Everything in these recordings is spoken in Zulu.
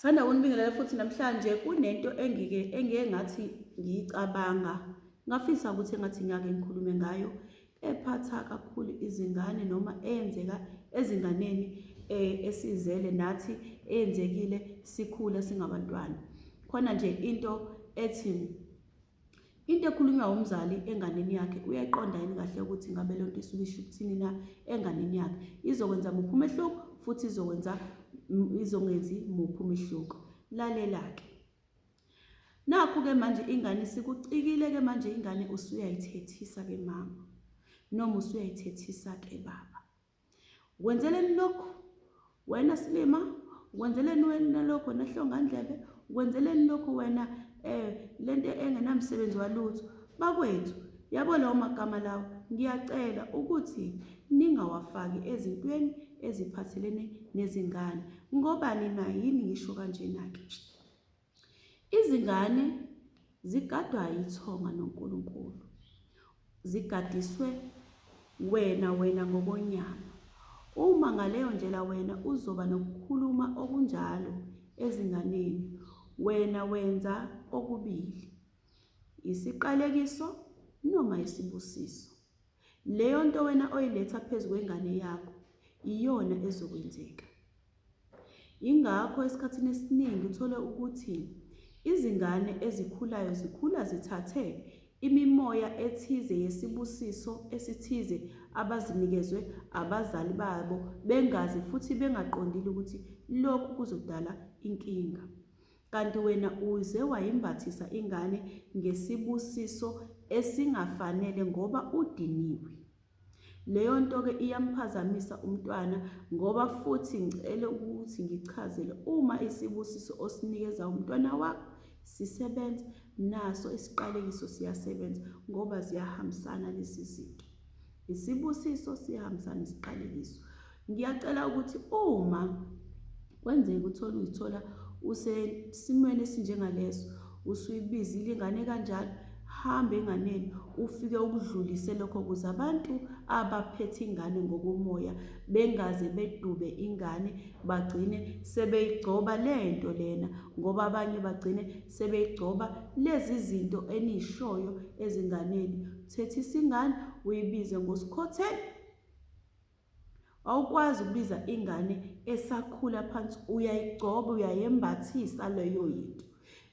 Thanda ukunibingelela futhi namhlanje kunento engike engike ngathi ngiyicabanga ngafisa ukuthi engathi ngake ngikhulume ngayo ephatha kakhulu izingane noma eyenzeka ezinganeni eh, esizele nathi eyenzekile sikhula singabantwana. Khona nje into ethi Into ekhulunywa umzali enganeni yakhe uyayiqonda yini kahle ukuthi ngabe lento isuke isho ukuthini na enganeni yakhe? Izokwenza muphi umehluko futhi izokwenza izongenzi muphi umehluko? Lalela-ke. Nakhu-ke manje ingane isikucikile-ke manje ingane usuyayithethisa-ke mama noma usuyayithethisa-ke baba. Wenzeleni lokhu wena silima, wenzeleni wena lokhu wena hlongandlebe, wenzeleni lokhu wena eh lento engenamsebenzi walutho. Bakwethu, yabo lawo magama lawo, ngiyacela ukuthi ningawafaki ezintweni eziphathelene nezingane. Ngobani na yini ngisho kanjena-ke? Izingane zigadwa yithonga noNkulunkulu. Zigadiswe wena wena ngokonyama. Uma ngaleyo ndlela wena uzoba nokukhuluma okunjalo ezinganeni, wena wenza okubili, isiqalekiso noma isibusiso. Leyo nto wena oyiletha phezu kwengane yakho iyona ezokwenzeka. Yingakho esikhathini esiningi uthole ukuthi izingane ezikhulayo zikhula zithathe imimoya ethize yesibusiso esithize abazinikezwe abazali babo bengazi futhi bengaqondile ukuthi lokhu kuzodala inkinga. Kanti wena uze wayimbathisa ingane ngesibusiso esingafanele ngoba udiniwe. Leyo nto-ke iyamphazamisa umntwana ngoba futhi ngicela ukuthi ngichazele uma isibusiso osinikeza umntwana wakho sisebenza naso isiqalekiso siyasebenza ngoba ziyahambisana lezi zinto. Isibusiso siyahambisana nesiqalekiso. Ngiyacela ukuthi uma kwenzeka uthole uyithola usesimweni esinjengaleso usuyibizile ingane kanjalo hamba enganeni ufike ukudlulise lokho ukuze abantu abaphethe ingane ngokomoya bengaze bedube ingane bagcine sebeyigcoba lento lena ngoba abanye bagcine sebeyigcoba lezi zinto eniyishoyo ezinganeni thethisa ingane uyibize ngosikhotheni Awukwazi ukubiza ingane esakhula phansi uyayigcoba uyayembathisa leyo yinto.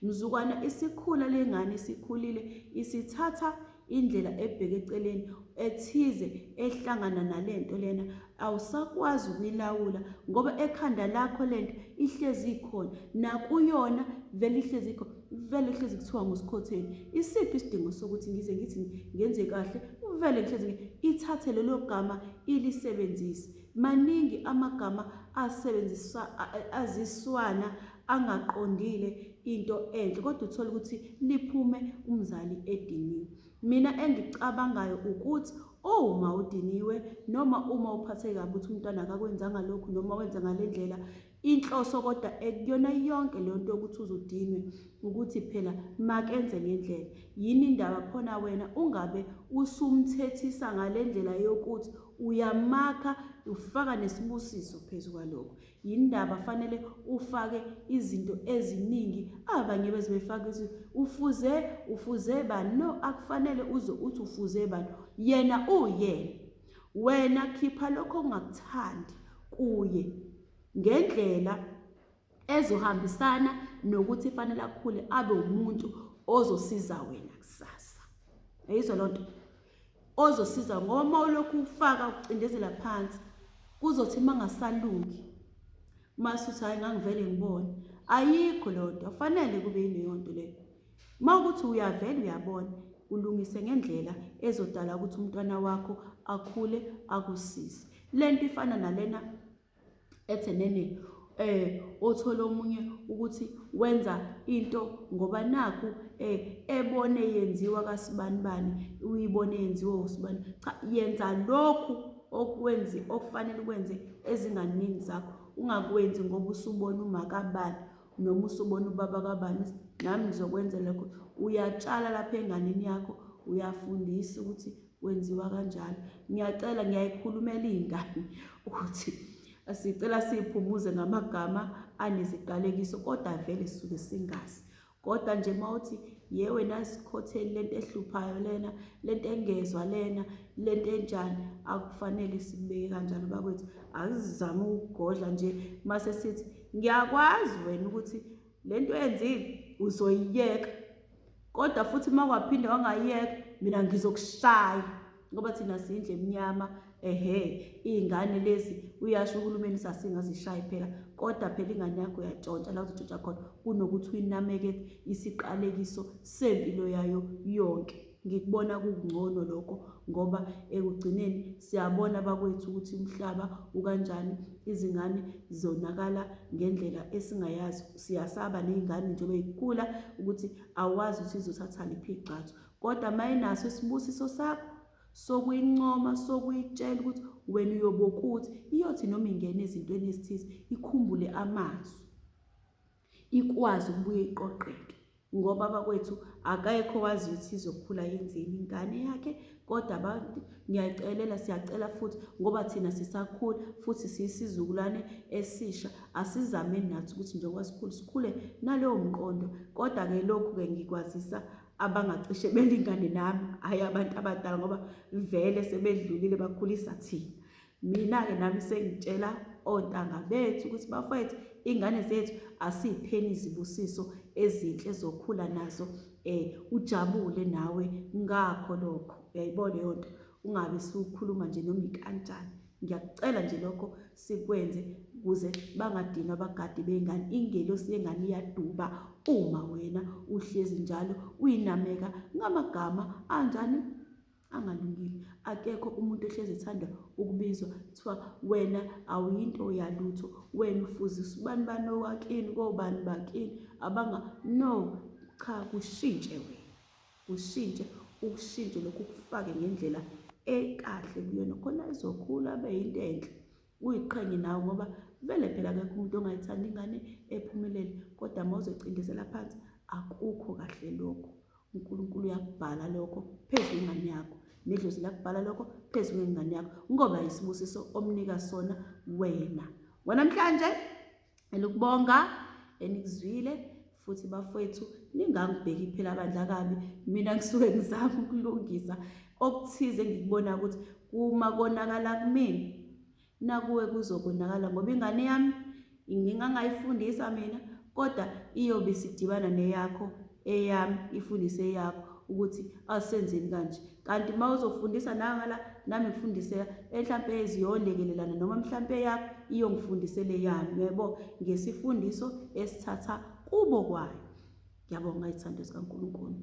Mzukwana isikhula le ngane isikhulile isithatha indlela ebheke eceleni ethize ehlangana nalento lena awusakwazi ukuyilawula ngoba ekhanda lakho lento ihlezi ikhona nakuyona vele ihlezi ikhona vele hlezi kuthiwa ngusikhotheni isiphi isidingo sokuthi ngize ngithi ngenze kahle vele ngihlezi ithathe lelo gama ilisebenzise maningi amagama asebenziswa aziswana angaqondile into enhle kodwa uthola ukuthi liphume umzali ediniwe mina engikucabangayo ukuthi uma udiniwe noma uma uphatheke kabi ukuthi umntwana akakwenzanga lokhu noma wenza ngale ndlela Inhloso kodwa ekuyona yonke leyo nto yokuthi uze udinwe ukuthi phela makenze ngendlela. Yini indaba khona wena ungabe usumthethisa ngale ndlela yokuthi uyamakha ufaka nesibusiso phezu kwalokho. Yini ndaba fanele ufake izinto eziningi abanye beze befake ukuthi ufuze ufuze bani no akufanele uze uthi ufuze bani yena uyena wena khipha lokho ongakuthandi kuye ngendlela ezohambisana nokuthi fanele akhule abe umuntu ozosiza wena kusasa ayizwa lonto ozosiza ngoba uma ulokhu ufaka ucindezela phansi kuzothi uma ngasalungi mase uthi hayi ngangivele ngibone ayikho leyo nto afanele kube yileyo nto leyo uma ukuthi uyavele uyabona ulungise ngendlela ezodala ukuthi umntwana wakho akhule akusize lento ifana nalena ethe nene eh othola omunye ukuthi wenza into ngoba nakhu eh ebone yenziwa kasibanibani uyibone yenziwa usibani cha yenza lokhu okwenzi okufanele ukwenze ezinganini zakho ungakwenzi ngoba usubona umakabani noma usubona ubaba kabani nami ngizokwenza lokho uyatshala lapha enganeni yakho uyafundisa ukuthi kwenziwa kanjalo ngiyacela ngiyayikhulumela iy'ngane ukuthi Sicela siyiphumuze ngamagama aneziqalekiso kodwa vele sisuke singazi. Kodwa nje mawuthi ye wena sikhotheni lento ehluphayo lena, lento engezwa lena, lento enjani, akufanele sikubeke kanjalo bakwethu. Asizame ukugodla nje mase sithi ngiyakwazi wena ukuthi lento oyenzile uzoyiyeka. Kodwa futhi uma waphinde wangayiyeka mina ngizokushaya ngoba thina siyindlu emnyama ehe iy'ngane lezi uyasho uhulumeni sasingazishayi phela kodwa phela ingane yakho uyatshontsha la uzotshontsha khona kunokuthi uyinameke isiqalekiso sempilo yayo yonke ngikubona kungcono lokho ngoba ekugcineni siyabona bakwethu ukuthi umhlaba ukanjani izingane zonakala ngendlela esingayazi siyasaba ney'ngane njengoba yikhula ukuthi awazi ukuthi izothatha liphi igxathu kodwa uma inaso isibusiso sakho sokuyincoma sokuyitshela ukuthi wena uyobokuthi iyothi noma ingena ezintweni ezithize ikhumbule amazwi ikwazi ukubuye iqoqeke ngoba bakwethu akekho wazi ukuthi izokhula yenzeni ingane yakhe kodwa abantu ngiyacelela siyacela futhi ngoba thina sisakhula futhi siyisizukulwane esisha asizameni nathi ukuthi njengoba sikhulu sikhule nalowo mqondo kodwa-ke lokhu-ke ngikwazisa abangacishe belingane nami hhayi abantu abadala ngoba vele sebedlulile bakhulisa thina Mina-ke nami sengitshela ontanga bethu ukuthi bafowethu iy'ngane zethu asiyipheni izibusiso ezinhle zokhula nazo um ujabule nawe ngakho lokho uyayibona leyo nto ungabe sukhuluma nje noma ikanjani ngiyakucela nje lokho sikwenze ukuze bangadinwa abagadi bey'ngane ingelosi yengane iyaduba uma wena uhlezi njalo uyinameka ngamagama anjani angalungile akekho umuntu ohlezi ethanda ukubizwa kuthiwa wena awuyinto yalutho wena ufuzisa ubani bani owakini kobani bakini abanga no cha kushintshe wena kushintshe ukushintshe lokhu kufake ngendlela ekahle kuyona khona izokhula abe yinto enhle uyiqhenye nawe ngoba vele phela akekho umuntu ongayithanda ingane ephumelele kodwa uma uzocindezela phansi akukho kahle lokho uNkulunkulu uyakubhala lokho phezu kwengane yakho nedlozi lakubhala lokho phezu kwengane yakho ngoba isibusiso omnika sona wena wanamhlanje elukubonga enikuzwile futhi bafowethu ningangibheki phela bandla kabi mina ngisuke ngizama ukulungisa okuthize engikubona ukuthi kuma konakala kumina nakuwe kuzokonakala ngoba ingane yami ngingangayifundisa mina kodwa iyobe isidibana neyakho eyami ifundise eyakho ukuthi asenzeni kanje kanti uma uzofundisa nangala nami ngifundise mhlampe ziyolekelelana noma mhlampe yakho iyongifundisele yami yebo ngesifundiso esithatha kubo kwayo ngiyabonga izithando zikaNkulunkulu.